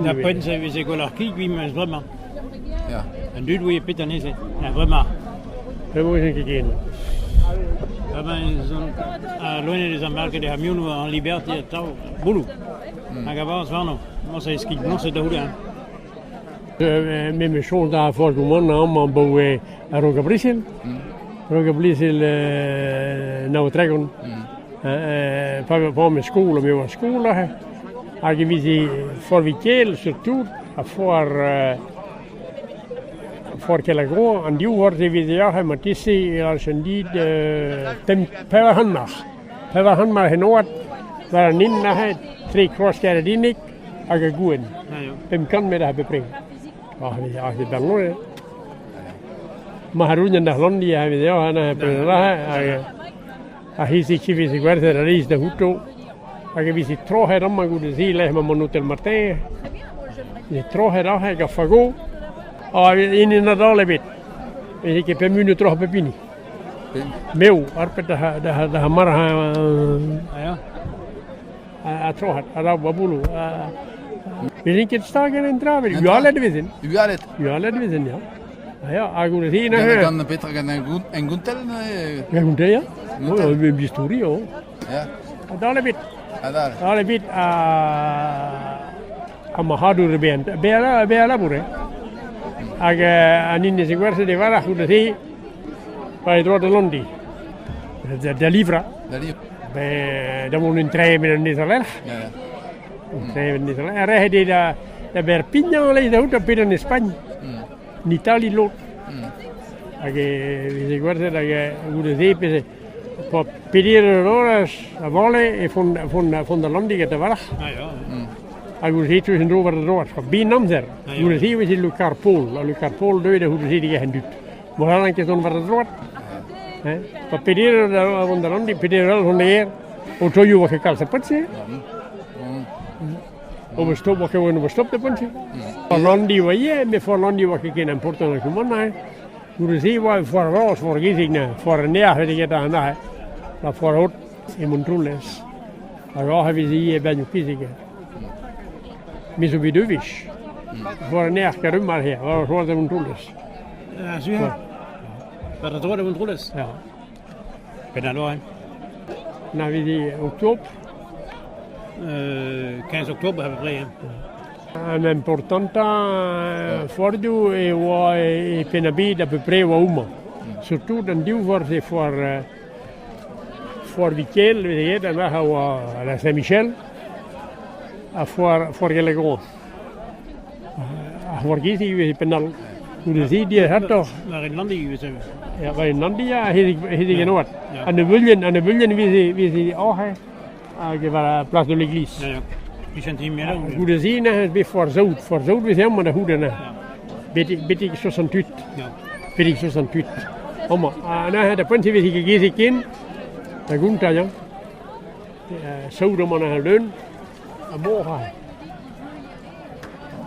Da poent-se e veze gwelloc'h kig evit ma eus bremañ. An dud 'ouie pet anezhe, ha bremañ. Bremañ ez on al loened eus ar market er c'hamionoù en liberté atav, bouloù. Hag a-barzh warno, morse e skign bloñset da c'houde. Me 'meus soñj da forzh mont amañ abaoe a-raok ar brezel. A-raok ar brezel 39. Pa oamp e skol, me oa e skol aze, hag e veze foar Vikel surtout ha foar foar Kelagroa, an div foar e veze aze marteze e lârjen dit pemp 400 marc'h. 400 marc'h en oad war an hent aze, tre Kroaz Keredinig hag ar Gouenn. 500 metr à peu près. Aze Berlon eo. Maharoun an Arlandi a veze hag Ar c'hizhi e veze gwerzhet a-leizh da c'houto hag e veze troc'het amañ goude-se lec'h emañ an otel Martin. E troc'het aze gant fago ha hini Nadal ebet. Veze ket pemp munut troc'h pep hini. Mev, harpet da marc'h ha troc'het, a-raok ba bouloù. Vezent ket stag en dra, ualet e vezent. Ualet? Ualet e vezent, ya. Ya, hag goude-se neuze... Gant petra, gant un gontell neuze? Gant gontell, ya. Gontell. Bistouri, oh. Ya. Adal ebet. Adal. Adal ebet ha... Ha marc'hadour ebet. Bezañ labour, eh. Hag an hini ze gwerzhet e walc'h goude-se, pa e droad da Londi. Da livrañ. Da livrañ. Ben, da vont un tremen an deiz war-lerc'h. Ya, ya. Un tremen an deiz war-lerc'h. Ha rec'het eo da, da Berpignan leiz da out ha pet an Espagn. En Itali lod. Hag e veze gwerzhet hag goude-se peze pa peder eur oras a vale e font, font, font da Landi get a-walc'h. Ah, ya. Hag goude-se e teus en-dro war da droad. Bin amzer. Ah, ya. Goude-se e veze le Carpol. Le Carpol deuet da c'houde-se digañ an dud. Mont a ran ket dont war da droad. Hein? Pa peder eur da vont da Landi, peder eur hon eo. O toioù oa ket kalz a poent-se. Ober stop oa ket ober stop da poent-se. Landi oa ivez, met foar Landi oa ket ken important hag homañ neuze. Goude-se e oa foar vras, foar gezeg neuze, foar an neac'h veze get an aze. La foar haute e Montroulez. Hag aze veze ivez bennoù kezeg. Me zo bet ur wech. Foar an neac'h Kerumar here, war foar da Montroulez. Ah, sur War da droad da Montroulez? Ya. Penn hein. Na veze octobre. 15 octobre à peu près. Hein. An importantañ foarioù e oa e Penn-ar-Bed à peu près oa homañ. Surtout an div foar e foar foar Vikel, veze ket, an a oa la Saint-Michel, ha foar foar Gelegroñ. Ar foar Gizi ivez e penn all. Goude-se diwezhatoc'h. War en Landi ivez. Ya, war en Landi, ya, hedig en oad. An ebeulien, an ebeulien veze veze oc'h hag e war place de l'église. Ya, ya. Goude-se neuze bet foar saout. Foar saout veze amañ da c'houde neuze. Betek, betek 68. Ya. Betek 68. Amañ. Ha neuze da poent e veze ket gezeg ken da gontañ, ya. Saout amañ neuze leun. Ha mor aze.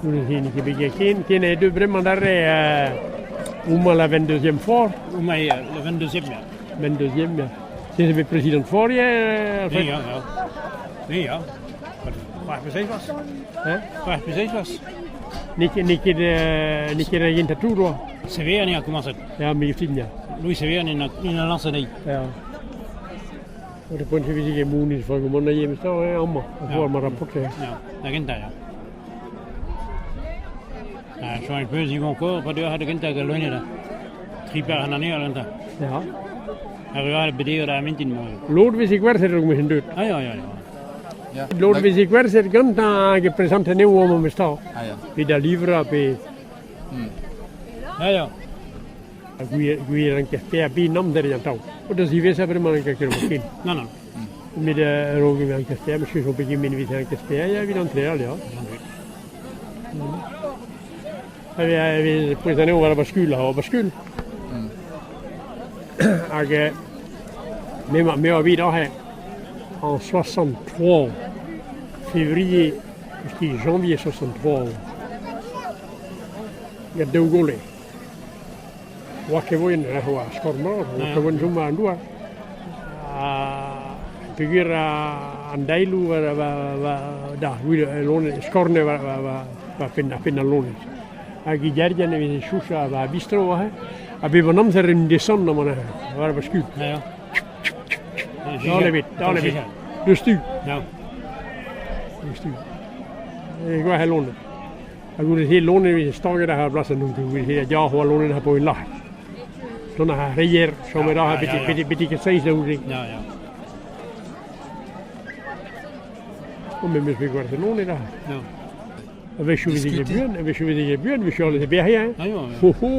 Goude-se n'eo ket bet ken. Ken eo deuet bremañ d'arre homañ la 22e foar. Homañ eo la 22e, ya. 22e, ya. Se zo bet prezidant foar ivez, Oui, ya, ya. Oui, ya. C'hwec'h pe seizh vloaz. Hein? C'hwec'h pe seizh vloaz. N'eo ket, n'eo ket, n'eo ket ar gentañ tour, oa. Sevean eo a komañset. Ya, me fin, ya. Louis Sevean en a lañset anezhi. Ya. De poent e veze ket mouniz forzh mont a ivez amañ, a ma rapporte. Ya, da gentañ, ya. Ha soñj peus Yvon Corr, pa deuoc'h da gentañ gant loened, tri par an anezhañ da gentañ. Ya. Ar re all bet eo da mintin moi. Lod veze gwerzhet raok ma deuet. Ah ya, ya, ya. Ya. Lod veze gwerzhet gantañ hag e prezante anezho amañ memes tra. Ah ya. Pe da livrañ pe... Ya, ya. Ha gwir, gwir an ket paeañ bin amzer eo an taol. O da ziwezhañ bremañ an ket ken. Nann, nann. Met a-raok e vez an ket paeañ, monsieur zo pegement evit an ket paeañ ya evit antreal ya. A vez pouez anezho war ar baskul, ar baskul. Hag me oa bet aze en 63, février, janvier 63, gant daou gole. Oa ket voen oa skor mor, oa ket voen chom war an douar. Ha peogwir an daeloù da loened, skorne war penn ar penn al loened. Hag e gardien e veze chouchañ war bistro aze, ha bep an amzer un desant amañ neuze, war ar baskud. Taol ebet, taol ebet. Deus tu. Deus tu. E gwalc'h al loened. Ha goude-se loened e veze staget ar blasenn goude-se a ya c'hoa loened ha po lac'het. Dont ar reier chomet aze betek betek betek seizh da goude. Ya, ya. O me 'meus bet gwerzhet loened aze. Ya. A-wechoù veze ket buan, a-wechoù veze ket buan, a-wechoù all e bec'hiañ. Ah, ya, ya. Ho ho!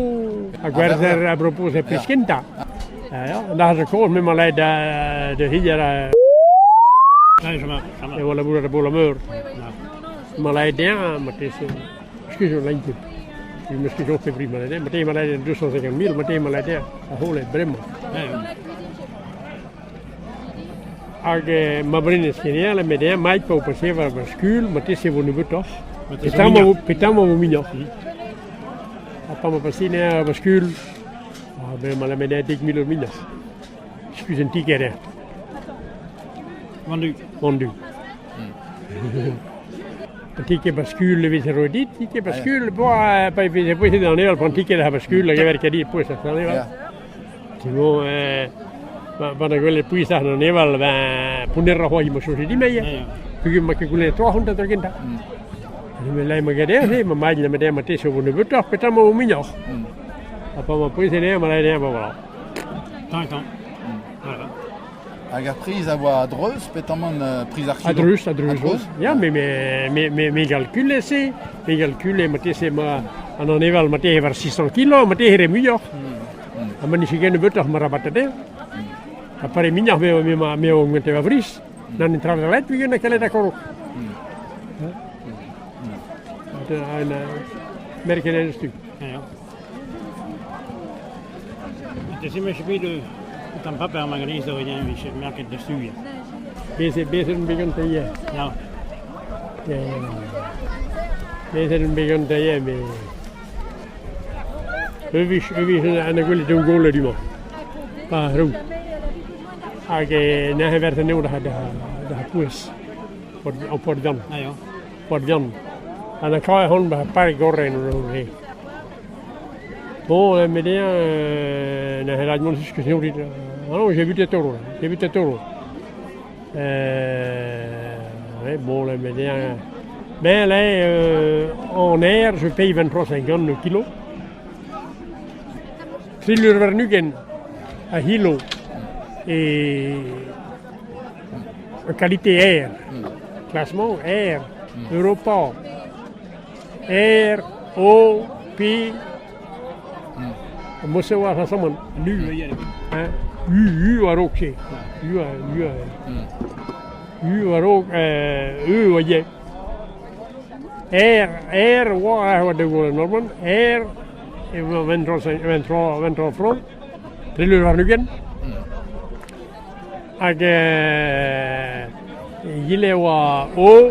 Ha gwerzher a bropoz e priz kentañ. Ya, ya. An aze kozh me 'mañ lakaet da da hilher Ja, chom chom e oa labourat a Bol-Meur. 'Mañ lakaet dezhañ marteze. Skuizh on ket. 'Meus ket soñj pebri 'mañ lakaet dezhañ. Marteze 'mañ lakaet 250 000, marteze 'mañ lakaet dezhañ a-c'hole bremañ. Ja, ja. Hag ma brenez keneal met eñ maet pa o pase war va skul, marteze e vo nebeutoc'h. Petra ma vo muioc'h. Ha pa ma pase anezhañ war skul, ah ben ma lamet anezhañ 10,000 eur muioc'h. Skuizh un tiket eo. Vendu. Vendu. An tiket baskul e veze roet dit, tiket baskul, bo, pa e veze pouezet an heol, an tiket a baskul, hag evel ket dit pouez an heol. Bon, pa na gwelet pouezañ an aneval, ben, pounneroc'h oa ma soñje din, ya. Peogwir ma ket goulennet 300 da gentañ. Me lay ma gader se, ma mailh ma der marteze o vo nebeutoc'h, petra ma vo muioc'h. Ha pa ma pouezet anezhañ, ma lay anezhañ, ba voilà. Tañ, tañ. Voilà. Hag ar priz a oa a-dreuz, petamant priz ar kilo? A-dreuz, a-dreuz. Ya, me, me, me, me, me galkule se, me galkule marteze ma an aneval marteze war 600 kilo, marteze re muioc'h. Ha ma n'ije ket nebeutoc'h ma rabat dezhañ. Ha pare mignoc'h me me ma me o gante va briz. N'an tra da let peogwir n'a ket let a-korok. Merket en stu. Ja. Marteze 'meus bet un tamm paper ma ganez da vije merket da studiañ. Bezet bezet on bet gantañ ivez. Ya. Bezet on bet gantañ ivez, met Ur wech ur wech an gwelet daou gole du-mañ. Pa arru. Hag neuze 'verzh anezho da da da pouez. An pod vihan. Ah ya. Pod vihan. Ha na kaer hon ba park gorren re. Bon, met eñ neuze lâret mont jusque dit. Ah non, j'ai vu des taureaux, j'ai vu des taureaux. Ouais, bon, là, mais ben là, en air, je paye 23,50 le kilo. Tri lur warn-ugent a c'hilo e qualité R. Classement R, Europa. R, O, P, Mosse oa ar samman. Nu, ya. Hein? U, U a-raok se. U, U, U a-raok, E oa ivez. R, R oa a oa da Norman. R e oa 23, 23, 23 francs. Tre lur warn-ugent. Hag egile oa O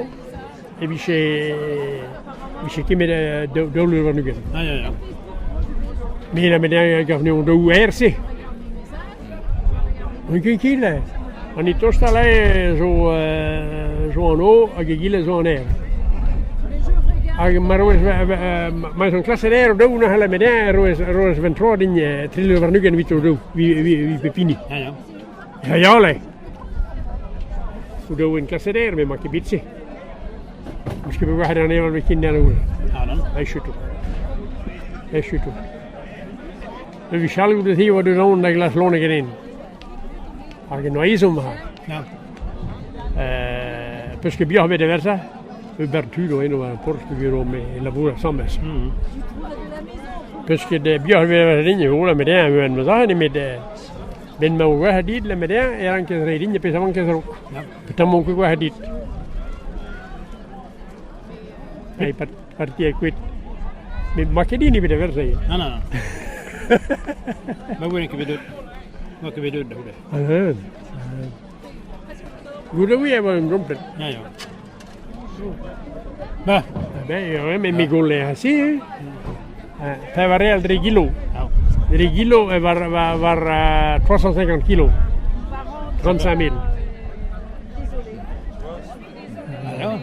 e vije vije kemet daou lur warn-ugent. Ah, ya, ya. Me na met a gav anezho daou R-se. N'on ket ket An hini tostañ zo zo an O hag egile zo an R. Hag ma roez ma zo klaset R daou n'hall met eñ roez roez 23 din tri lur warn-ugent evit o daou evit pep hini. Ya, ya. Ya, ya, le. O daou en klaset R, met 'mañ ket bet se. N'eus ket bet war an evel bet ken d'an Ah, non. Echu tout. Echu tout. E vije goude-se e oa deus aon da glask loened ganin. Hag en oa ezhomm ha. Ya. Peus ket bioc'h bet da verzañ? Ur bern tud oa eno war ar porzh peogwir omp e labour asambles. Peus ket bioc'h e vez din, e vo met eñ, e ma zahen, met ben ma o gwerc'h dit, met eñ, e rankez reiñ din pezh a vankez raok. Petamant on ket gwerc'h dit. Ei, parti e kuit. Met ma ket din evit a verse. Non, non, non. Ma voe ket bet deut. Ma ket bet deut da c'houde. Goude oui e oa un gomplet. Ya, ya. Ba. Ben, ouais, mais me golle asi, hein. Pevar real dre gilo. Dre gilo e war, war, war 350 kilo. 35 000. Ja.